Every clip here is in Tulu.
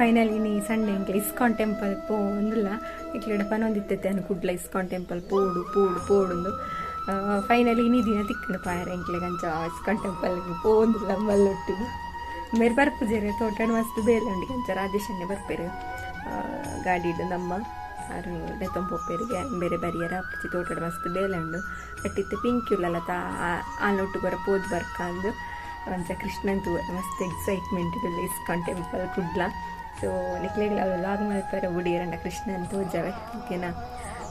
Final ಇನಿ ಸಂಡೆ ಎಂಕ್ಲೆ ಇಸ್ಕಾನ್ ಟೆಂಪಲ್ ಪೋವೊಂದುಲ್ಲ. ಇಕ್ಲೆಡ ಪನೊಂದಿತ್ತೈತೆ ಅನು ಕುಡ್ಲ ಇಸ್ಕಾನ್ ಟೆಂಪಲ್ ಪೋಡು ಪೋಡು ಪೋಡುಂದು. ಫೈನಲಿ ಇನಿ ದಿನ ತಿಕ್ಕಂಡು ಪಾಯರ ಎಂಕ್ಲೆಗ್ ಅಂಚ ಇಸ್ಕಾನ್ ಟೆಂಪಲ್ ಪೋವೊಂದುಲ್ಲ ಮಲ್ಲೊಟ್ಟುಗು. ಮೇರ್ ಬರ್ಪುಜೆರ್, ತೋಟಡ್ ಮಸ್ತ್ ಬೇಲೆ ಉಂಡು. ಅಂಚ ರಾಜೇಶನ್ನೇ ಬರ್ಪೆರ್ ಗಾಡಿಡ್ ನಮ್ಮ ಆರು ಲೆತ್ತೊಂದು ಪೋಪೆರಿಗೆ. ಬೇರೆ ಬರಿಯರ ಅಪ್ಪುಜಿ, ತೋಟಡ್ ಮಸ್ತ್ ಬೇಲೆ ಉಂಡು. ಬಟ್ ಇತ್ತೆ ಪಿಂಕ್ಯುಲಲ್ಲ ತಾ ಆಲ್ನೊಟ್ಟು ಬರ ಪೋದು ಬರ್ಕಂದು ಅಂಚ ಕೃಷ್ಣನ್ ತೂವರೆ ಮಸ್ತ್ ಎಕ್ಸೈಟ್ಮೆಂಟ್ ಇಡುಲ್ಲ ISKCON temple Kudla. So ನಿಕ್ಲೆಗ್ಲ vlog ಮಲ್ಪರೆ ಬುಡಿಯರಂಡ ಕೃಷ್ಣನ್ ತೋಜವೆ, ಓಕೆನಾ?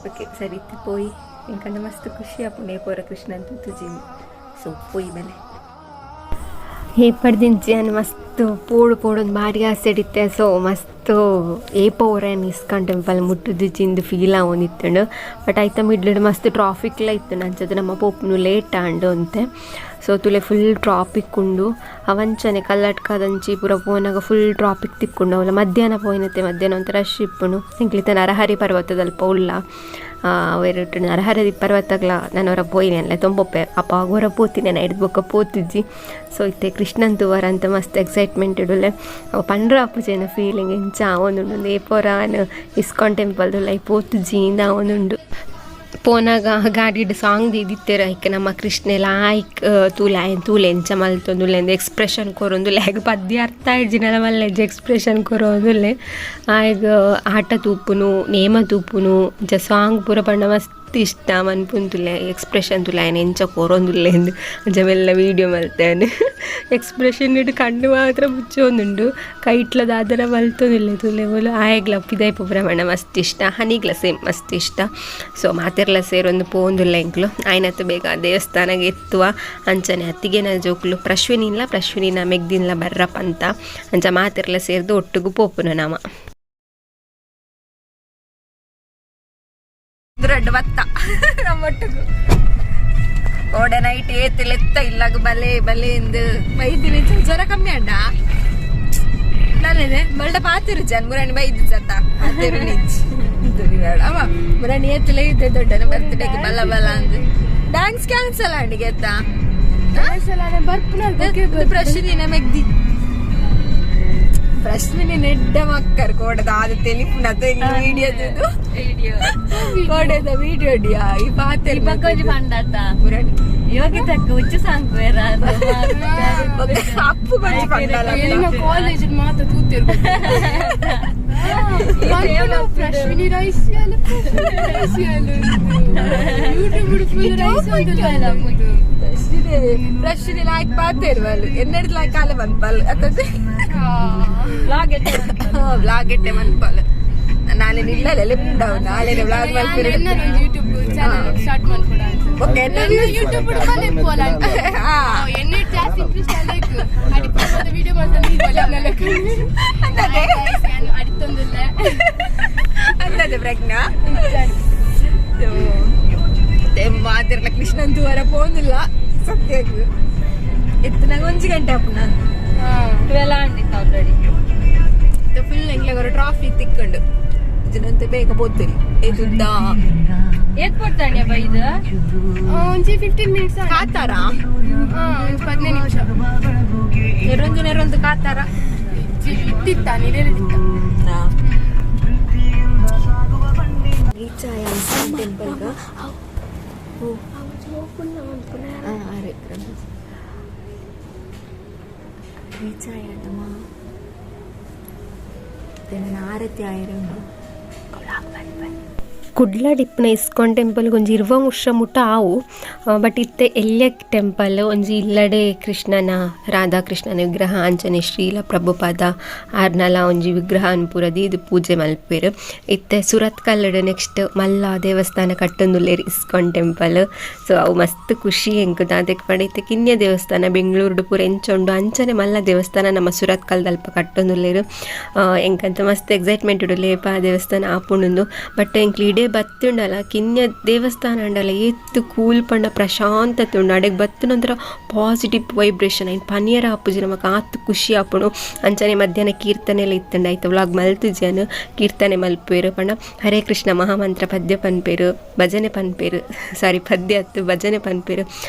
ಓಕೆ ಸರಿ, ಇತ್ತೆ ಪೋಯಿ. ಎಂಕಂಡ ಮಸ್ತ್ ಖುಷಿ ಆಪುಂಡು ಪೋರ ಕೃಷ್ಣನ್ ತೂತುಜಿಂದು. ಸೊ ಪೋಯಿ ಬಲೆ. ಏಪಡ್ದಿಂಚಿ ಯಾನ್ ಮಸ್ತ್ ಪೋಡು ಪೋಡೊಂದು ಬಾರಿ ಆಸೆ ಇತ್ತೆ. ಸೊ ಮಸ್ತ್ ಏಪ ಓರಾನ್ ಇಸ್ಕಾನ್ ಟೆಂಪಲ್ ಮುಟ್ಟುದಿಜಿಂದು ಫೀಲ್ ಆವೊಂದಿತ್ತುಂಡು. ಬಟ್ ಐತ ಮಿಡ್ಲಡ್ ಮಸ್ತ್ ಟ್ರಾಫಿಕ್ಲ ಇತ್ತುಂಡು, ಅಂಚದ ನಮ್ಮ ಪೋಪುನು ಲೇಟ್ ಆಂಡ್ ಒಂತೆ. ಸೊ ತುಲೆ ಫುಲ್ ಟ್ರಾಫಿಕ್ ಉಂಡು. ಅವಂಚನೆ ಕಲ್ಲಟ್ಕದಂಚಿ ಪೂರ ಪೋನಾಗ ಫುಲ್ ಟ್ರಾಫಿಕ್ ತಿಕ್ಕುಂಡು. ಅವಲ ಮಧ್ಯಾಹ್ನ ಪೋಯಿನತೆ, ಮಧ್ಯಾಹ್ನ ಒಂತೆ ರಶ್ ಇಪ್ಪುಂಡು. ಎಂಕ್ಲಿತ್ತ ನರಹರಿ ಪರ್ವತದಲ್ಪ ಉಲ್ಲ ಅವೆರಡು ನರಹರಿ ಪರ್ವತಗ್ಲ ನಾನು ಹೊರ ಪೋಯಿನಿ ಅಲ್ಲ ತೊಂಬೊಪ್ಪೆ ಅಪ್ಪ ಹೊರ ಪೋತೀನಿ ನಾನು ಹಿಡ್ದು ಬೊಕ್ಕ ಪೋತಿಜ್ಜಿ. ಸೊ ಇತ್ತೆ ಕೃಷ್ಣನ್ ತೂವರ ಅಂತ ಮಸ್ತ್ ಎಕ್ಸೈಟ್ಮೆಂಟ್ ಇಡುಲೆ. ಅವು ಪಂಡ್ರ ಅಪ್ಪುಜೇನ ಫೀಲಿಂಗ್ ಎಂಚ ಆವೊಂದುಂಡು. ಏಪೊರಾನ್ ಇಸ್ಕಾನ್ ಟೆಂಪಲ್ ಪೋತುಜಿ ಇಂದ ಆವೊಂದುಂಡು. ಪೋನಾಗ ಗಾಡಿಡ್ ಸಾಂಗ್ ದೀದಿತ್ತೆರ್, ಐಕ್ ನಮ್ಮ ಕೃಷ್ಣೆ ಲಾಯ್ಕ್ ತೂಲೆ ಆಯನ್ ತೂಲೆ ಎಂಚ ಮಲ್ತೊಂದುಲ್ಲೆ ಎಕ್ಸ್ಪ್ರೆಷನ್ ಕೊರೊಂದುಲ್ಲೆ. ಆಯಗ್ ಪದ್ಯ ಅರ್ಥ ಆಯಿಜಿನಲ ಮಲ್ಲೆಜ್ಜಿ ಎಕ್ಸ್ಪ್ರೆಷನ್ ಕೊರೊಂದುಲ್ಲೆ. ಆಯಗ್ ಆಟ ತೂಪುನು, ನೇಮ ತೂಪುನು, ಇಂಚ ಸಾಂಗ್ ಪೂರ ಪಂಡ ಮಸ್ತ್ ಇಷ್ಟ ಮನ್ಪುಂತುಲ್ಲೆ. ಎಕ್ಸ್ಪ್ರೆಷನ್ ತೂಲೆ ಆಯನ್ ಎಂಚ ಕೊರೊಂದುಲ್ಲೆ ಇಂದ್ ಅಂಚ ಮೆಲ್ಲ ವೀಡಿಯೋ ಮಲ್ತೇನೆ. ಎಕ್ಸ್ಪ್ರೆಷನ್ ಇಡು ಕಣ್ಣು ಮಾತ್ರ ಮುಚ್ಚೊಂದುಂಡು, ಕೈಟ್ಲ ದಾದನ ಮಲ್ತೊಂದುಲ್ಲೆ ತೂಲೆ ಓಲು. ಆಯಗ್ಲ ಪಿದಾಯಿ ಪೋಪುನ ಪಂಡ ಮಸ್ತ್ ಇಷ್ಟ, ಹನಿಗ್ಲ ಸೇಮ್ ಮಸ್ತ್ ಇಷ್ಟ. ಸೊ ಮಾತೆರ್ಲ ಸೇರೊಂದು ಪೋವೊಂದುಲ್ಲ ಎಂಕ್ಲು. ಆಯ್ನತ್ ಬೇಗ ದೇವಸ್ಥಾನಗ್ ಎತ್ತುವ. ಅಂಚನೆ ಅತ್ತಿಗೆನ ಜೋಕುಲು ಪ್ರಶ್ವಿನಿನ್ಲ ಪ್ರಶ್ವಿನಿನ ಮೆಗ್ದಿನ್ಲ ಬರ್ರಪ್ಪ ಅಂತ ಅಂಚ ಮಾತೆರ್ಲ ಸೇರ್ದು ಒಟ್ಟುಗು ಪೋಪುನು ನಮ. ರಡ್ಡ್ ಬತ್ತ ನಮ್ಮೊಟ್ಟುಗು. ಕೋಡೆ ನೈಟ್ ಏತ್ ಲೆತ್ತ ಇಲ್ಲಾಗ ಬಲೆ ಬಲೆ ಇಂದು ಬೈದಿನಿ. ಜ್ವರ ಕಮ್ಮಿ ಅಣ್ಣ ನಾನೇನೆ ಬಲ್ಡ ಪಾತಿರು ಜನ್ ಮುರಾಣಿ ಬೈದು ಜತ್ತ ಪಾತಿರು ನಿಜ್ ಬೇಡ ಅವ ಮುರಾಣಿ ಏತ್ಲೆ ಇದ್ದೆ ದೊಡ್ಡನ ಬರ್ತ್ಡೇಗೆ ಬಲ ಬಲ ಅಂದು ಡ್ಯಾನ್ಸ್ ಕ್ಯಾನ್ಸಲ್ ಅಂಡಿಗೆ ಎತ್ತ ಪ್ರಶ್ನೆ ಮೆಗ್ದಿ ಪ್ರಶ್ನೆ ನೆಡ್ಡ ಮಕ್ಕರ್ ಕೋಡದ ಆದ ತೆಲಿಪುನ ವಿಡಿಯೋ ಕೋಡೆದ ವಿಡಿಯೋ ಡಿಯಾ ಈ ಪಾತೆಲ್ ಮುರಾಣಿ ಯೋಗಿತಕ್ಕ ಹುಚ್ಚು ಸಾಂಗ್ ಅಪ್ಪು ಕೊಂಚ ಪಂಡಲ. ಕಾಲೇಜ್ ಮಾತ್ರ ತೂತಿರ್ಬೇಕು. ಪ್ರಶ್ವಿನಿ rice YouTube full rice. ಪ್ರಶ್ನೆ ಲಾಯ್ಕ್ ಪಾತೆರ್ವಲ್ ಎನ್ನೆಡ್ ಲಾಯ್ಕ್ ಕಾಲ ಮನ್ಪಲ್ ಅತ್ತದೆ ವ್ಲಾಗ್ ಎಟ್ಟೆ ಮನ್ಪಲ್. ನಾಳೆ ನಿಲ್ಲಲೆ ಲೆಪ್ಪುಡವು ನಾಳೆ ವ್ಲಾಗ್ ಮಲ್ಪಿರ. YouTube channel start ಮಾಡ್ಕೊಡ. Okay. YouTube ಪೋಲ ಎಣ್ಣೆ ಜಾಸ್ತಿ ಇಂಟ್ರೆಸ್ಟ್ ಅಲ್ಲೈಕ್ ಅಡಿತ ವಿಡಿಯೋ ಮಾಡ್ತಾನೆ ಅಡಿತೊಂದಿಲ್ಲ. ಅಂದದೆ ಪ್ರಜ್ಞಾ ಮಾತಿರ್ಲ ಕೃಷ್ಣನ್ ತೂವರ ಪೋಂದಿಲ್ಲ ಸತ್ಯಗ್. ಎತ್ತನಾಗ ಒಂಜಿ ಗಂಟೆ ಅಪ್ಪು ನಾನು. 12 ಅಂದಿತ್ತು ಆಲ್ರೆಡಿ. ಫುಲ್ ಎಂಕ್ಲೆಗ್ ಟ್ರಾಫಿಕ್ ತಿಕ್ಕಂಡು ಜನಂತೆ ಬೇಗ ಪೋತಿರಿ ಏತುದ್ದ. ಏತ್ ಕೊಡ್ತಾನೆ ಬೈದು? ಒಂಜಿ 15 ಮಿನಿಟ್ಸ್. ಕಾತಾರ. ಒಂಜಿ 15 ನಿಮಿಷ. ನೆರೊಂದು ನೆರೊಂದು ಕಾತಾರ. ಇಟ್ಟಿತ್ತ ನೀರೇಳಿತ್ತ. ರೀಚ್ ಆಯ ಟೆಂಪಲ್ಗ. ಅರೆ ರೀಚ್ ಆಯ ನಮ್ಮ ಆರತಿ ಆಯರೆ ಉಂಡು. ಕುಡ್ಲ ಡಿಪ್ಪುನ ಇಸ್ಕಾನ್ ಟೆಂಪಲ್ ಒಂಜಿ 20 ವರ್ಷ ಮುಟ್ಟ ಆವು. ಬಟ್ ಇತ್ತೆ ಎಲ್ಯ ಟೆಂಪಲ್ ಒಂಜಿ ಇಲ್ಲಡೆ ಕೃಷ್ಣನ ರಾಧಾಕೃಷ್ಣನ ವಿಗ್ರಹ ಅಂಚನೆ ಶ್ರೀಲ ಪ್ರಭುಪಾದ ಆರ್ನಲ ಒಂಜಿ ವಿಗ್ರಹ ಪೂರ ದೀದ್ ಪೂಜೆ ಮಲ್ಪುವೆರ್. ಇತ್ತೆ ಸುರತ್ಕಲ್ಡ್ ನೆಕ್ಸ್ಟ್ ಮಲ್ಲ ದೇವಸ್ಥಾನ ಕಟ್ಟೊಂದುಲ್ಲೆರ್ ISKCON temple. So ಅವು ಮಸ್ತ್ ಖುಷಿ ಎಂಕ್. ದಾದೆಕ್ ಪಂಡ ಇತ್ತೆ ಕಿನ್ಯ ದೇವಸ್ಥಾನ ಬೆಂಗಳೂರುಡು ಪೂರ ಎಂಚ ಉಂಡು ಅಂಚನೆ ಮಲ್ಲ ದೇವಸ್ಥಾನ ನಮ್ಮ ಸುರತ್ಕಲ್ದಲ್ಪ ಕಟ್ಟೊಂದುಲ್ಲೆರ್. ಎಂಕಂತ ಮಸ್ತ್ ಎಕ್ಸೈಟ್ಮೆಂಟ್ ಉಂಡು ಲೇಪ ದೇವಸ್ಥಾನ ಆಪುಂಡುಂದು. ಬಟ್ ಎಂಕ್ಲು ಇಡೆ ಬತ್ತುಂಡಲ ಕಿನ್ಯ ದೇವಸ್ಥಾನ ಅಂಡಲ ಏತ್ ಕೂಲ್ ಪಂಡ ಪ್ರಶಾಂತತೆ ಉಂಡು. ಅಡೆಗ್ ಬತ್ತಿನೊಂಥರ ಪಾಸಿಟಿವ್ ವೈಬ್ರೇಷನ್ ಐನ್ ಪನಿಯರ ಆಪುಜಿ ನಮಕ್, ಆತ್ ಖುಷಿ ಆಪುಂಡು. ಅಂಚನೆ ಮಧ್ಯಾಹ್ನ ಕೀರ್ತನೆ ಎಲ್ಲ ಇತ್ತುಂಡು, ಐತ ವ್ಲಾಗ್ ಮಲ್ತಿಜಾನು. ಕೀರ್ತನೆ ಮಲ್ಪುವೆರ್ ಪಂಡ ಹರೇ ಕೃಷ್ಣ ಮಹಾಮಂತ್ರ ಪದ್ಯ ಪನ್ಪೆರ್, ಭಜನೆ ಪನ್ಪೆರ್, ಸಾರಿ ಪದ್ಯ ಅತ್ತು ಭಜನೆ ಪನ್ಪೆರ್.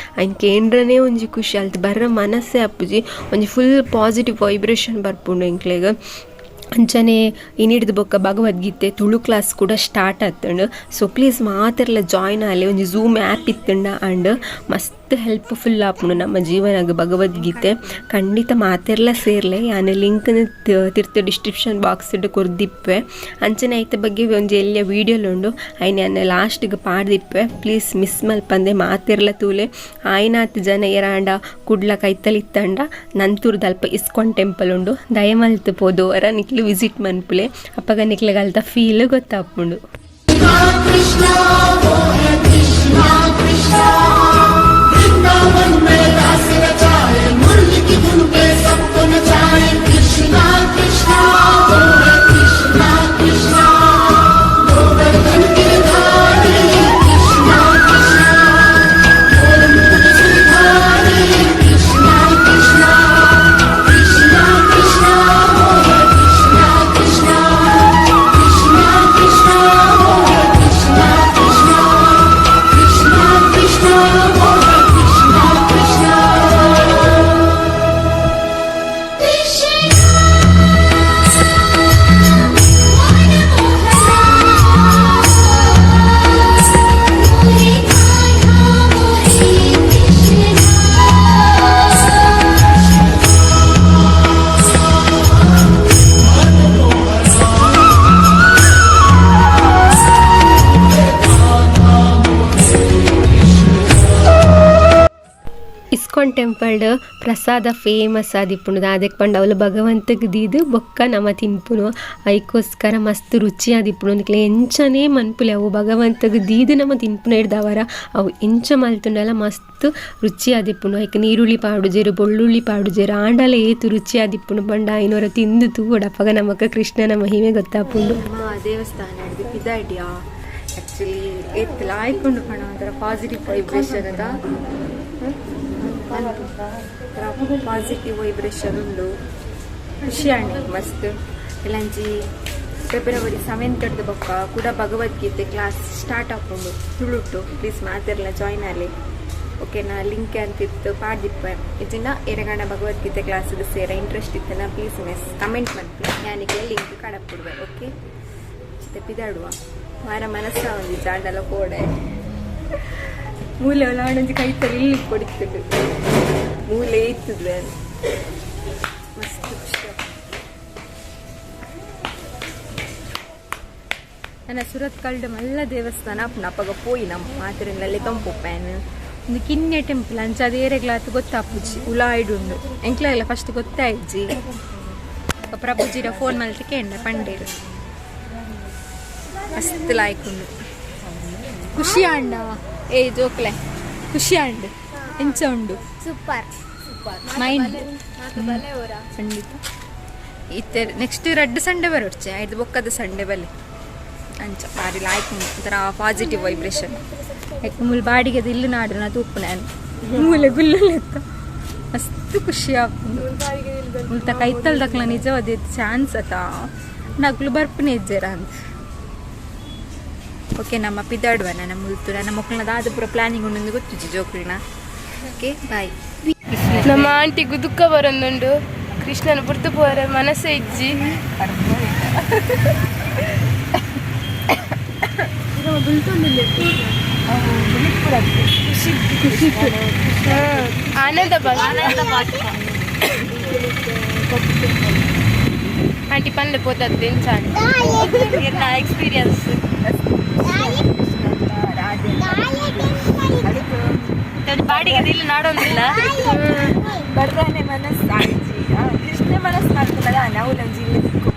ಐನ್ ಕೇಂದ್ರನೇ ಒಂಜಿ ಖುಷಿ, ಅಲ್ತ್ ಬರ್ರ ಮನಸ್ಸೇ ಆಪುಜಿ. ಒಂಜಿ full positive vibration ಬರ್ಪುಂಡು ಎಂಕ್ಲೆಗ್. ಅಂಚನೆ ಇನಿಡ್ದು ಬೊಕ್ಕ ಭಗವದ್ಗೀತೆ ತುಳು ಕ್ಲಾಸ್ ಕೂಡ ಸ್ಟಾರ್ಟ್ ಆತಂಡು. ಸೊ ಪ್ಲೀಸ್ ಮಾತೆರ್ಲ ಜಾಯ್ನ್ ಆಲೆ ಒಂಜಿ ಝೂಮ್ ಆ್ಯಪ್ ಇತ್ತಂಡ ಅಂಡ್ ಮಸ್ತ್ ಹೆಲ್ಪ್ಫುಲ್ ಆಪುಂಡು ನಮ್ಮ ಜೀವನಗ್ ಭಗವದ್ಗೀತೆ. ಖಂಡಿತ ಮಾತೆರ್ಲ ಸೇರ್ಲೆ ಯಾನ್ ಲಿಂಕ್ನ್ ತಿರ್ತ್ ಡಿಸ್ಕ್ರಿಪ್ಷನ್ ಬಾಕ್ಸ್ ಕೊರ್ದಿಪ್ಪೆ. ಅಂಚನೆ ಐತ ಬಗ್ಗೆ ಒಂಜಿ ಎಲ್ಯ ವೀಡಿಯೋಲುಂಡು ಐನ್ ಯಾನ್ ಲಾಸ್ಟ್ಗೆ ಪಾಡ್ದಿಪ್ಪೆ. ಪ್ಲೀಸ್ ಮಿಸ್ ಮಲ್ಪಂದೆ ಮಾತೆರ್ಲ ತೂಲೆ. ಆಯ್ನಾತ್ ಜನ ಏರಾಂಡ ಕುಡ್ಲ ಕೈತಲ್ ಇತ್ತಂಡ ನಂತೂರ್ದಲ್ಪ ಇಸ್ಕಾನ್ ಟೆಂಪಲ್ ಉಂಡು, ದಯಮಲ್ತ್ ಪೋದು ಒರ ನಿಕ್ಲು ವಿಸಿಟ್ ಮನ್ಪುಲೆ, ಅಪ್ಪಗ ನಿಕ್ಲೆಗ್ ಅಲ್ತ ಫೀಲ್ ಗೊತ್ತಾಪುಂಡು. ಇಸ್ಕಾನ್ ಟೆಂಪಲ್ಡ್ ಪ್ರಸಾದ ಫೇಮಸ್ ಆದಿಪ್ಪುಂಡು. ದಾದೆಕ್ ಪಂಡ ಅವ್ಲು ಭಗವಂತಗ್ ದೀದ್ ಬೊಕ್ಕ ನಮ ತಿನ್ಪುನು, ಐಕೋಸ್ಕರ ಮಸ್ತ್ ರುಚಿ ಆದಿಪ್ಪುಂಡು. ನಿಕ್ಲೆ ಎಂಚನೇ ಮನ್ಪುಲೆ ಅವು ಭಗವಂತಗ್ ದೀದ್ ನಮ ತಿನ್ಪುನ ಹಿಡ್ದವರ ಅವು ಎಂಚ ಮಲ್ತುಂಡಲ ಮಸ್ತ್ ರುಚಿ ಆದಿಪ್ಪುಂಡು. ಐಕ್ ನೀರುಳ್ಳಿ ಪಾಡುಜೆರ್, ಬೊಳ್ಳುಳ್ಳಿ ಪಾಡುಜೆರ್, ಆಂಡಲ ಏತ್ ರುಚಿ ಆದಿಪ್ಪುಂಡು ಪಂಡ ಐನೋರ ತಿಂದು ತೂವೊಡು, ಅಪಗ ನಮಕ್ ಕೃಷ್ಣನ ಮಹಿಮೆ ಗೊತ್ತಾಪುಂಡು. ದೇವಸ್ಥಾನ ಪಿದಾಡ್ಯಾ ಆ್ಯಕ್ಚುಲಿ ಏತ್ ಲಾಯ್ಕೊಂಡು ಪಣ ಒಂಥರ ಪಾಸಿಟಿವ್ ವೈಬ್ರೇಷನ್ ಅದ, ಪಾಸಿಟಿವ್ ವೈಬ್ರೇಷನ್ ಉಂಡು. ಖುಷಿ ಆಂಡ್ ಮಸ್ತ್. ಇಲ್ಲಂಜಿ ಫೆಬ್ರವರಿ 7 ಬೊಕ್ಕ ಕೂಡ ಭಗವದ್ಗೀತೆ ಕ್ಲಾಸ್ ಸ್ಟಾರ್ಟ್ ಆಪುಂಡು ತುಳುಟು. ಪ್ಲೀಸ್ ಮಾತೆರ್ಲ ಜಾಯ್ನ್ ಆಲೆ. ಓಕೆನಾ? ಲಿಂಕ್ ಅಂತಿತ್ತು ಪಾಡ್ದಿಪ್ಪೆ. ಇಜಿನ ಎರಗಣ ಭಗವದ್ಗೀತೆ ಕ್ಲಾಸ್ಗೆ ಸೇರ ಇಂಟ್ರೆಸ್ಟ್ ಇತ್ತನ ಪ್ಲೀಸ್ ಮೆಸ್ ಕಮೆಂಟ್ ಮನ್ಪುಲೆ, ಯಾನಿಗೆ ಲಿಂಕ್ ಕಡಪುಡುವೆ. ಓಕೆ, ಚಿತೆ ಪಿದಾಡುವ ವಾರ ಮನಸ್ಸ ಒಂದು ಜಾಂಡಲ ಕೋಡೆ ಮೂಲೆ ಒಳಾಡೊಂಜಿ ಕೈತಲ್ಲಿ ಇಲ್ಲಿ ಕೊಡಿತ್ತುಂಡು ಮೂಲೆ ಇತ್ತುದ್ವೆ ಮಸ್ತ್ ಖುಷಿ. ನನ್ನ ಸುರತ್ ಕಲ್ಡ್ ಮಲ್ಲ ದೇವಸ್ಥಾನ ಅಪ್ಪನ ಅಪ್ಪಗ ಪೋಯಿ ನಮ್ಮ ಮಾತಿರಲ್ಲೇ ಕಂಪು ಪ್ಯಾನ್ ಒಂದು ಕಿನ್ನೆ ಟೆಂಪಲ್ ಅಂಚ ಅದು ಏರೆಗ್ಲಾತು ಗೊತ್ತಾಪುಜಿ ಉಲಾಯ್ಡುಂಡು ಎಂಕ್ಲ ಇಲ್ಲ ಫಸ್ಟ್ ಗೊತ್ತಾಯ್ಜಿ. ಪ್ರಭುಜಿರ ಫೋನ್ ಮಲ್ತಿ ಕೇಂಡ ಪಂಡೇರು ಮಸ್ತ್ ಲಾಯ್ಕುಂಡು. ಖುಷಿ ಆಂಡ ಏ ಜೋಕ್ಲೆ ಖುಷಿ ಆಂಡ್ ಎಂಚ ಉಂಡು ಸೂಪರ್ ಸೂಪರ್ ಮೈಂಡ್ ಖಂಡಿತ. ಇತ್ತೆ ನೆಕ್ಸ್ಟ್ ರಡ್ಡು ಸಂಡೆ ಬರೋಡ್ಚೆ ಐದು ಬೊಕ್ಕದ ಸಂಡೆ ಬಲೆ ಅಂಚ ಬಾರಿ ಲಾಯ್ಕ್ ಒಂಥರ ಪಾಸಿಟಿವ್ ವೈಬ್ರೇಷನ್. ಯಾಕೆ ಮೂಲ ಬಾಡಿಗೆ ಇಲ್ಲು ನಾಡು ನಾ ತೂಪು ನಾನು ಮೂಲೆ ಗುಲ್ಲು ಲೆಕ್ಕ ಮಸ್ತ್ ಖುಷಿ ಆಪುಂಡು. ಮುಲ್ತ ಕೈತಲ್ ದಕ್ಲ ನಿಜವಾದ ಚಾನ್ಸ್ ಅತ ನಗ್ಲು ಬರ್ಪುನೆ ಇಜ್ಜೆರ ಅಂತ. ಓಕೆ, ನಮ್ಮ ಪಿದಾಡುವ ನನ್ನ ಮುಲ್ತು ನನ್ನ ಮಕ್ಕಳನ್ನ ದಾದ ಪೂರ ಪ್ಲಾನಿಂಗ್ ಉಂಡು ಗೊತ್ತುಜಿ ಜೋಕ್ಲಿನ. Okay bye. ನಮ್ಮ ಆಂಟಿಗೂ ದುಃಖ ಬರೊಂದುಂಡು, ಕೃಷ್ಣನ ಬುರ್ದು ಪೋರೆ ಮನಸ್ಸೇ ಇಜ್ಜಿ. ಆನಂದ ಆಂಟಿ ಪನ್ಲೆ ಪೋತತ್ತೆ ಎಕ್ಸ್ಪೀರಿಯನ್ಸ್ ಬಾಡಿಗೆ ಇಲ್ಲಿ ನಾಡೊಂದಿಲ್ಲ ಬರ್ದಾನೆ ಮನಸ್ಸು ಕೃಷ್ಣ ಮನಸ್ಸು ಮಾಡ್ತದಲ್ಲ ನಾವು ನಮ್ಮ ಜಿಲ್ಲೆ ದಿಕ್ಕು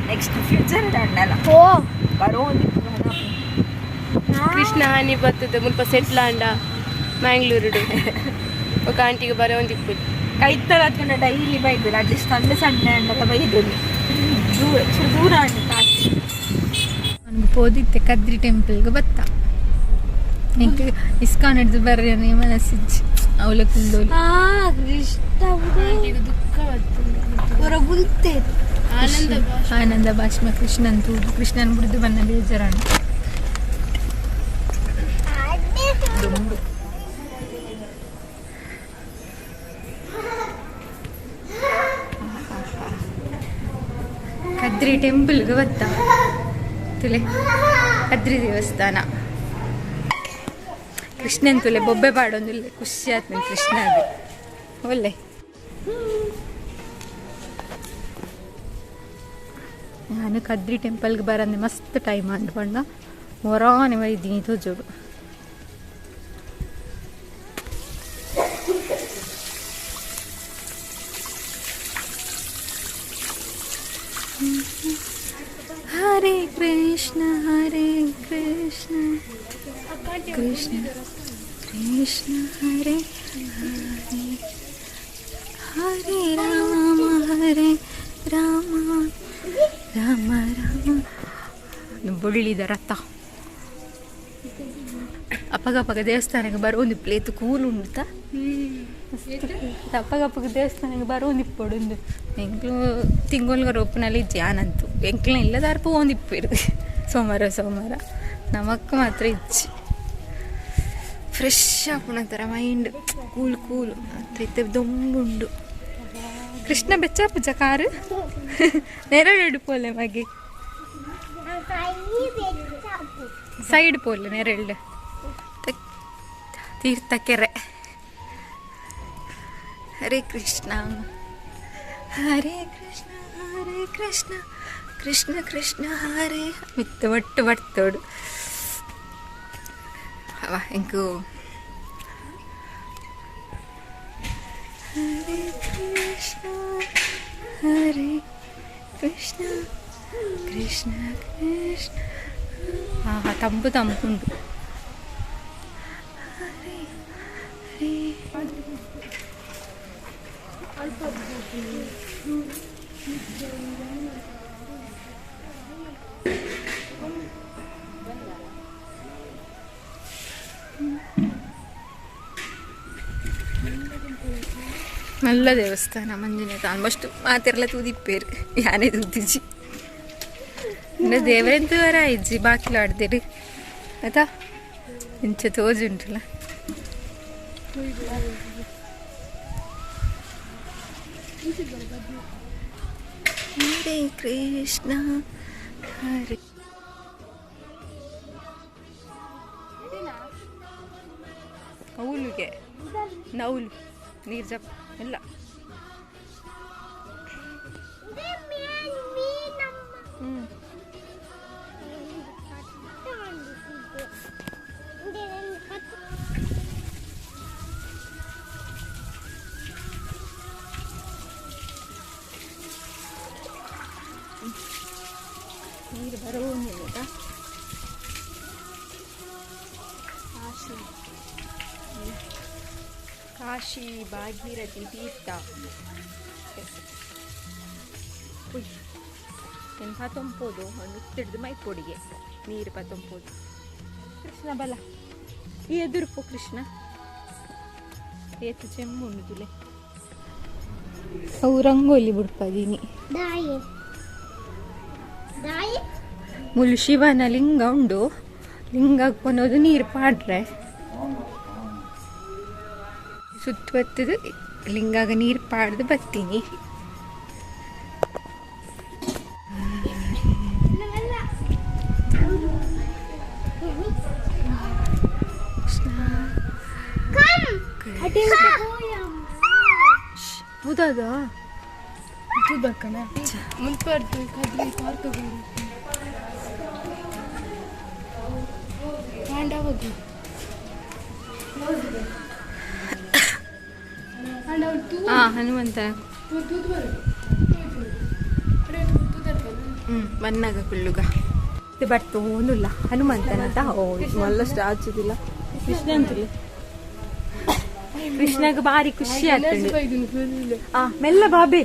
ನೆಕ್ಸ್ಟ್ ಫ್ಯೂಚರ್ ಅಣ್ಣಲ್ಲ ಬರೋ ಕೃಷ್ಣ ಹಾನಿ ಬರ್ತದೆ ಮುಲ್ಪ ಸೆಟ್ಲ್ ಆಂಡ ಮ್ಯಾಂಗ್ಳೂರುಡು ఒక ಆಂಟಿಗೆ ಬರೋ ಒಂದಿಪ್ಪು ಕೈತಲ ಹತ್ಕೊಂಡ ಡೈಲಿ ಬೈದು ಅಟ್ಲೀಸ್ಟ್ ಸಣ್ಣ ಸಣ್ಣ ಅಂಡೆಲ್ಲ ಬೈದು ದೂರ ದೂರ ಅಂಡ ತಾಕಿ ನನಗೆ ಪೋದಿತ್ತೆ ಕದ್ರಿ ಟೆಂಪಲ್ಗೆ ಬತ್ತ ಎಂಕ್ ಇಸ್ಕಾನ್ ಹಿಡ್ದು ಬರ್ರಿ ಮನಸ್ಸಿಜ್ಜಿ ಅವಳ ಕುಂದೋಲಿ. ದುಃಖ ಬರ್ತದೆ. ಆನಂದ ಆನಂದ ಭಾಷ್ಮ ಕೃಷ್ಣನ್ ತೂದು ಕೃಷ್ಣನ್ ಬಿಡ್ದು ಬನ್ನ ಬೇಜಾರಣ. Kadri ಟೆಂಪಲ್ಗೆ ಬತ್ತ ತುಲೆ ಕದ್ರಿ ದೇವಸ್ಥಾನ ಕೃಷ್ಣನ್ ತುಲೆ ಬೊಬ್ಬೆ ಪಾಡೊಂದಿಲ್ಲ ಖುಷಿ ಆಯ್ತು ಕೃಷ್ಣ ಅದು ಒಳ್ಳೆ ನಾನು ಕದ್ರಿ ಟೆಂಪಲ್ಗೆ ಬರಂದೆ ಮಸ್ತ್ ಟೈಮ್ ಅಂದ್ಕೊಂಡ ಹೊರಾನೆ ಬೈದೀನಿ ತೋಜೋಡು ಹರೇ ಕೃಷ್ಣ ಹರೇ ಕೃಷ್ಣ ಕೃಷ್ಣ ಕೃಷ್ಣ ಹರೇ ಹರೇ ಹರೇ ರಾಮ ಹರೇ ರಾಮ ರಾಮ ರಾಮ ಬೊಳ್ಳಿದ ರಥ ಅಪ್ಪಗಪ್ಪಗ ದೇವಸ್ಥಾನಕ್ಕೆ ಬರೋ ಒಂದು ಪ್ಲೇತ್ ಕೂಲು ಉಂಟಾ ಅಪ್ಪಗಪ್ಪಗ ದೇವಸ್ಥಾನಕ್ಕೆ ಬರೋ ಒಂದು ಇಪ್ಪೊಡುಂದು ಎಂಕ್ಲು ತಿಂಗೊಲ್ಗ ರೋಪನಲ್ಲಿ ಧ್ಯಾನಂತು ಎಂಕ್ಲ ಇಲ್ಲದಾರ್ಪು ಒಂದು ಇಪ್ಪಿರು ಸೋಮವಾರ ಸೋಮವಾರ ನಮಕ್ ಮಾತ್ರ ಇಚ್ಚಿ ಫ್ರೆಶ್ ಆಪುಣಂತರ mind cool cool ಅಂತ ದೊಂಬುಂಡು ಕೃಷ್ಣ ಬೆಚ್ಚ ಪೂಜ ಕಾರು ನೆರಳು ಪೋಲೆ ಮಗೆ ಸೈಡ್ ಪೋಲೆ ನೆರಳು ತೀರ್ಥಕೆರೆ ಹರೇ ಕೃಷ್ಣ ಹರೇ ಕೃಷ್ಣ ಹರೇ ಕೃಷ್ಣ ಕೃಷ್ಣ ಕೃಷ್ಣ ಹರೇ ಮಿತ್ತ ಒಟ್ಟು ಬರ್ತೋಡು ಅವ ಇಂಕು ಹರೇ ಕೃಷ್ಣ ಹರೇ ಕೃಷ್ಣ ಕೃಷ್ಣ ಕೃಷ್ಣ ಆಹಾ ತಂಪು ತಂಪುಂಟು ಹರೇ ಹರೇ നല്ല ದೇವಸ್ಥಾನ ಮಂಜುನಾಥ ಆಲ್ಮೋಸ್ಟ್ ಮಾತೆರ್ಲ ತೂದಿಪ್ಪೇರು ಯಾನೇ ತೂತಿಜಿ ಇನ್ನು ದೇವರೆಂತ ವರ ಇಜ್ಜಿ ಬಾಕಿಲು ಆಡ್ದಿರಿ ಆಯ್ತಾ ಇಂಚೆ ತೋಜುಂಟಲ್ಲ ಹರೇ ಕೃಷ್ಣ ಹರೇ ಕೌಲುಗೆ ನೌಲು ನೀರು ಜಪ್ ಎಲ್ಲ ನೀರು ಬರೋನಿಲ್ಲ ಕಾಶಿ ಕಾಶಿ ಭಾಗೀರಥಿ ತೀರ್ಥ ಏನು ಪತೊಂಪೋದು ಒಂದು ಹಿಡಿದು ಮೈಪೊಡಿಗೆ ನೀರು ಪತೊಂಪೋದು ಕೃಷ್ಣ ಬಲ ಈ ಎದುರುಪು ಕೃಷ್ಣ ಏತು ಚೆಮ್ಮುಂಡುದುಲೆ ಅವು ರಂಗೋಲಿ ಬಿಡ್ಪದೀನಿ ಮುಲು ಶಿವನ ಲಿಂಗ ಉಂಡು ಲಿಂಗ ಕೊನೋದು ನೀರು ಪಾಡ್ರೆ ಸುತ್ತ ಬತ್ತದು ಲಿಂಗಾಗ ನೀರು ಪಾಡ್ದು ಬತ್ತೀನಿ ಹೌದಾ ಹನುಮಂತ ಬನ್ನಾಗ ಕುಳ್ಳುಗ ಇದು ಬರ್ತು ಒಂದುಲ್ಲ ಹನುಮಂತನಂತ ಓ ಮಲ್ಲ ಸ್ಟಾಚುದಿಲ್ಲ ಕೃಷ್ಣ ಅಂತಲ್ಲ ಕೃಷ್ಣಗ ಭಾರಿ ಖುಷಿ ಆಗ್ತದೆ ಆ ಮೆಲ್ಲ ಬಾಬೆ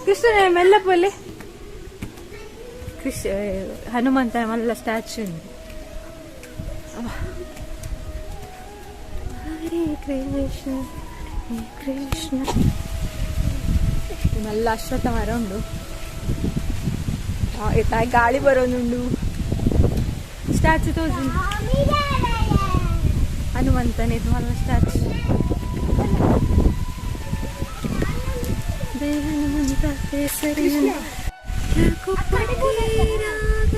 ಕೃಷ್ಣ ಮೆಲ್ಲ ಪೋಲೆ ಕೃಷ್ಣ ಹನುಮಂತನ ಮಲ್ಲ ಸ್ಟ್ಯಾಚು ಹರೇ ಕೃಷ್ಣ ಹರೇ ಕೃಷ್ಣ ಮಲ್ಲ ಅಶ್ವತ್ಥ ಮರ ಉಂಡು ಗಾಳಿ ಬರೋನುಂಡು ಸ್ಟ್ಯಾಚು ತೋಜು ಹನುಮಂತನ ಇದು ಮಲ್ಲ ಸ್ಟ್ಯಾಚು ಜಯ ಹನುಮಂತ ಕೇಸರಿ ರಘುಪತಿ ರಾಘ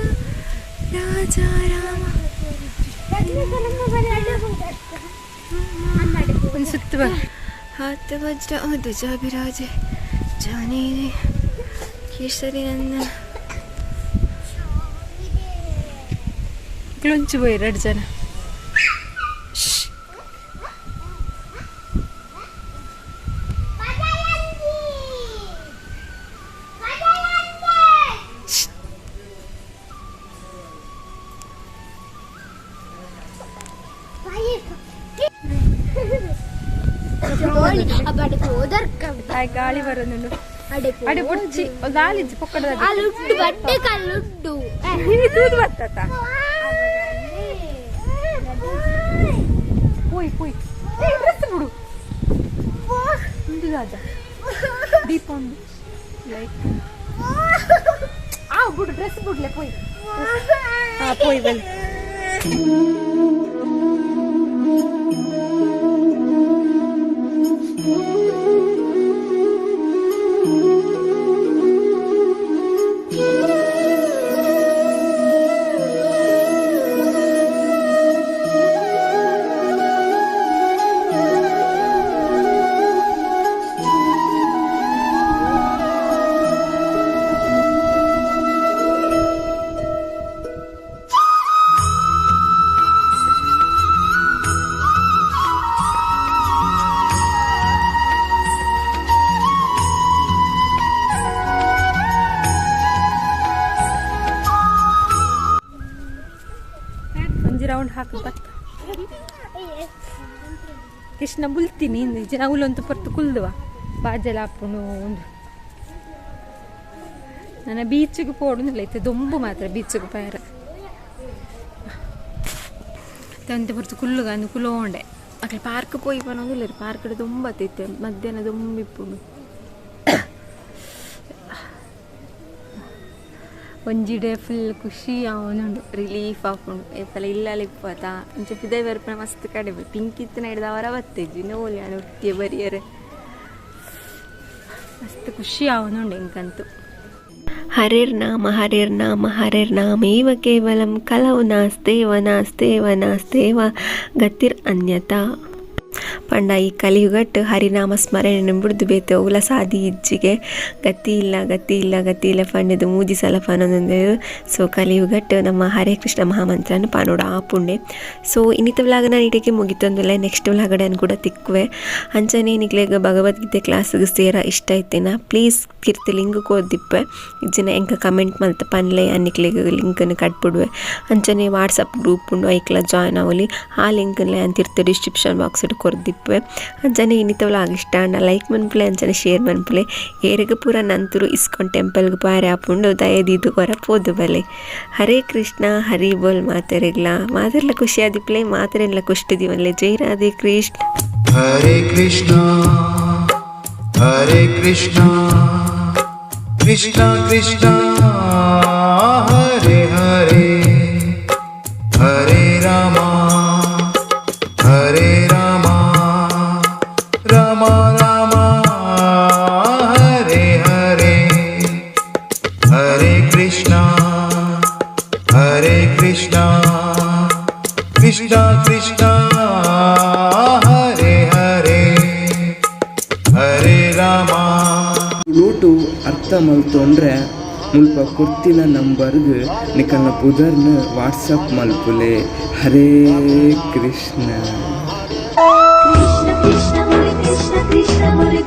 ರಾಜಾ ರಾಮ. ಒಂದು ಸುತ್ತು ಬಾ. ಹಾತ ವಜ್ರ ಧ್ವಜ ವಿರಾಜೆ ಜಾನೇ ಕೇಸರಿ ನಂದನ. ಕ್ಲುಂಚು ಪೋಯಿ ಎರಡು ಜನ. ಗಾಳಿ ಬರೋದು ಅಡೆ ಪುಡ್ಚಿ ದಾಲಿಜ್ಜಿ ಪೊಕ್ಕಡ ಅಲ್ಲುಡ್ಡು ಬಟ್ಟೆ ಕಲ್ಲುಡ್ಡು. ತೂದು ಬರ್ತತ. ಪೋಯ್ ಪೋಯ್, ಡ್ರೆಸ್ ಬಿಡು. ಉಂದು ದಾದ ದೀಪ ಉಂಡು ಲೈಟ್. ಆ ಬಿಡು, ಡ್ರೆಸ್ ಬಿಡ್ಲೆ, ಪೋಯ್. ಹಾ ಪೋಯ್ ಬಲ್ಲಿ. ಒಂಜಿ ರೌಂಡ್ ಹಾಕು ಬತ್ತ. ಕೃಷ್ಣ ಬುಲ್ತೀನಿ ಜನ ಉಲ್ಲೊಂತು ಪೊರ್ತು ಕುಲ್ದುವ ಬಾಜೆಲ ಆಪುಂಡು ಉಂಡು. ನನ್ನ ಬೀಚಿಗೆ ಪೋಡುಂದಿಲ್ಲ ಇತ್ತೆ, ದೊಂಬು ಮಾತ್ರ ಬೀಚಿಗೆ ಪೇರ ತಂತೆ ಪೊರ್ತು ಕುಲ್ಲುಗ ಅಂದು ಕುಲೋಂಡೆ. ಅಕಲ್ ಪಾರ್ಕ್ ಪೋಯಿ ಪನೊಂದಿಲ್ಲ, ಪಾರ್ಕ್ ದೊಂಬತ್ತಿತ್ತೆ ಮಧ್ಯಾಹ್ನ ದೊಂಬಿಪ್ಪುಂಡು. ಒಂಜಿಡೆ ಫುಲ್ ಖುಷಿ ಆವೊಂದುಂಡು, ರಿಲೀಫ್ ಆಪುಂಡು. ಏಪಲ ಇಲ್ಲಲ ಇಪ್ಪತ ಇಂಚ ಪಿದೈ ಬರ್ಪುನ ಮಸ್ತ್ ಕಡಿಮೆ. ಪಿಂಕ್ ಇತ್ತಿನ ಹಿಡ್ದು ಅವರ ಬತ್ತೆಜ್ಜಿ ನೋಲಿ ಒತ್ತಿಯ ಬರಿಯರೆ. ಮಸ್ತ್ ಖುಷಿ ಆವೊಂದುಂಡು ಎಂಕಂತು. ಹರೇರ್ ನಾಮ ಹರೇರ್ ನಾಮ ಹರೇರ್ ನಾಮೇವ ಕೇವಲಂ ಕಲೌ ನಾಸ್ತೇವ ನಾಸ್ತೇವ ನಾಸ್ತೇವ ಗತಿರ್ ಅನ್ಯತಾ. ಪಂಡ ಈ ಕಲಿಯುಗಟ್ ಹರಿನಾಮ ಸ್ಮರಣೆ ಬುಡ್ದು ಬೇತೆ ಒವ್ಲ ಸಾದಿ ಇಜ್ಜಿಗೆ. ಗತಿ ಇಲ್ಲ ಗತಿ ಇಲ್ಲ ಗತಿ ಇಲ್ಲ ಪಂಡೆದು ಮೂಜಿ ಸಲ ಪನೊಂದು. ಸೊ ಕಲಿಯುಗಟ್ ನಮ್ಮ ಹರೇ ಕೃಷ್ಣ ಮಹಾಮಂತ್ರನ ಪನೋಡು ಆಪುಂಡೆ. ಸೊ ಇನ್ನಿತ ವ್ಲಾಗ್ ನಾನು ಇಟಕ್ಕೆ ಮುಗಿತೊಂದುಲ್ಲೆ, ನೆಕ್ಸ್ಟ್ ವ್ಲಾಗಡೆ ಕೂಡ ತಿಕ್ಕುವೆ. ಅಂಚನೆ ನಿಕ್ಲೆಗ್ ಭಗವದ್ಗೀತೆ ಕ್ಲಾಸ್ಗೆ ಸೇರ ಇಷ್ಟ ಐತೆನ ಪ್ಲೀಸ್ ಕಿರ್ತಿ ಲಿಂಕ್ ಕೊರ್ದಿಪ್ಪೆ, ಇಜ್ಜಿನ ಎಂಕ ಕಮೆಂಟ್ ಮಲ್ತ ಪನ್ಲೆ ಅನ್ನಿಕ್ಲೆಗ್ ಲಿಂಕನ್ನು ಕಟ್ಬಿಡುವೆ. ಅಂಚನೆ ವಾಟ್ಸಪ್ ಗ್ರೂಪ್ ಉಂಡು, ಐಕ್ಲ ಜಾಯ್ನ್ ಆವೊಲಿ, ಆ ಲಿಂಕ್ನ್ಲೆ ಅಂತಿರ್ತೆ ಡಿಸ್ಕ್ರಿಪ್ಷನ್ ಬಾಕ್ಸ್ ಕೊರ್ದಿಪ್ಪೆ. ಅಂಚನೆ ಇನ್ನಿತ ವ್ಲಾಗ್ ಇಷ್ಟ ಆಂಡ ಲೈಕ್ ಮನ್ಪುಲೆ, ಅಂಚನೆ ಶೇರ್ ಮನ್ಪುಲೆ. ಏರೆಗ್ ಪೂರ ನಂತುರು ಇಸ್ಕಾನ್ ಟೆಂಪಲ್ಗೆ ಪಾರೆ ಆಪುಂಡು ದಯದೀದು ಕೊರ ಪೋದು ಬಲೆ. ಹರೇ ಕೃಷ್ಣ ಹರಿ ಬೋಲ್. ಮಾತೆರೆಗ್ಲ ಮಾತೆರ್ಲ ಖುಷಿ ಆದಿಪ್ಲೆ, ಮಾತೆರೆಲ್ಲ ಖುಷಿ ದಿವನ್ಲೆ. ಜೈ ರಾಧೆ ಕೃಷ್ಣ. ಹರೇ ಕೃಷ್ಣ ಹರೇ ಕೃಷ್ಣ ಕೃಷ್ಣ ಕೃಷ್ಣ ಹರೇ ಹರೇ, ಹರೇ ರಾಮ ಹರೇ ರಾಮ ರಾಮ ರಾಮ ಹರೇ ಹರೇ, ಹರೇ ಕೃಷ್ಣ ಹರೇ ಕೃಷ್ಣ ಕೃಷ್ಣ ಕೃಷ್ಣ ಹರೇ ಹರೇ, ಹರೇ ರಾಮ. ತುಳುಟು ಅರ್ಥ ಮಲ್ತೊಂಡ್ರೆ ಮುಲ್ಪ ಕೊರ್ತಿನ ನಂಬರ್ಗ್ ನಿಕಲ್ನ ಪುದರ್ನ್ ವಾಟ್ಸಪ್ ಮಲ್ಪುಲೆ. ಹರೇ ಕೃಷ್ಣ. ಕೃಷ್ಣ ಕೃಷ್ಣ ಮುರಿ ಕೃಷ್ಣ ಕೃಷ್ಣ ಮುರಿ.